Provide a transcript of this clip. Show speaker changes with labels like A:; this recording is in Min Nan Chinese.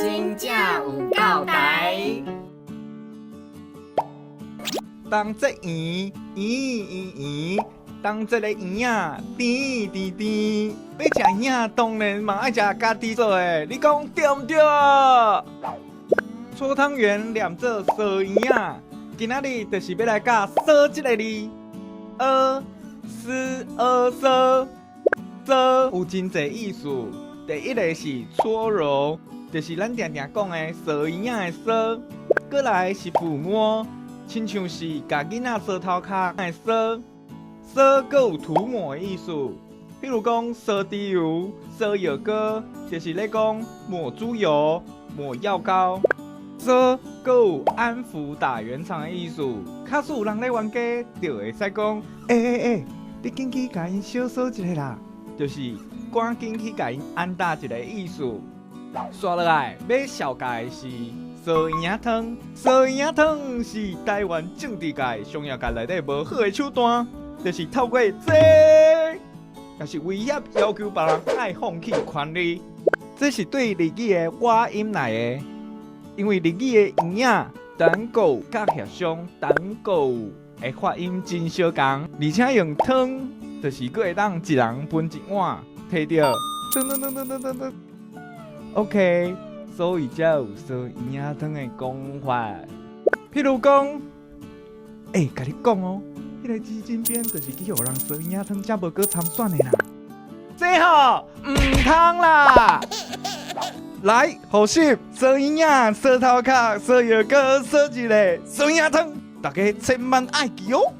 A: 真正有夠台。
B: 當這圓圓圓圓，當這个圓仔甜甜甜，欲食圓仔當然嘛愛食家己做的，你講對毋對啊？搓湯圓念做趖圓仔，今仔日就是欲來教趖這个字，呃斯呃趖，趖有真濟意思。第一个是搓揉，就是咱定定講的趖圓仔的趖，閣來是撫摸。親像是共囡仔趖頭殼的趖，趖閣有塗抹的意思。比如講趖豬油、趖藥膏，就是咧講抹豬油、抹藥膏。趖閣有安撫打圓場的意思。假使有人咧冤家，就會使講：欸欸欸，你緊去共𪜶小趖一下啦，就是趕緊去共𪜶按打一下意思。紲落來欲紹介的是趖圓仔湯，趖圓仔湯是台灣政治界、商業界內底無好的手段，就是透過這，也是威脅要求別人愛放棄權利。這是對日語的倚音來的，因為日語的圓仔單個佮協商單個的發音真相仝，而且用湯就是閣會當一人分一碗，提著噔噔噔噔噔噔噔，OK。所以才有趖圓仔湯的講法。譬如講，欸，共你講哦，彼个基金邊就是去予人趖圓仔湯，才無閣參選的啦。這吼毋通啦！來，複習趖圓仔、趖頭殼、趖藥膏、趖一个趖圓仔湯，大家千萬愛記哦。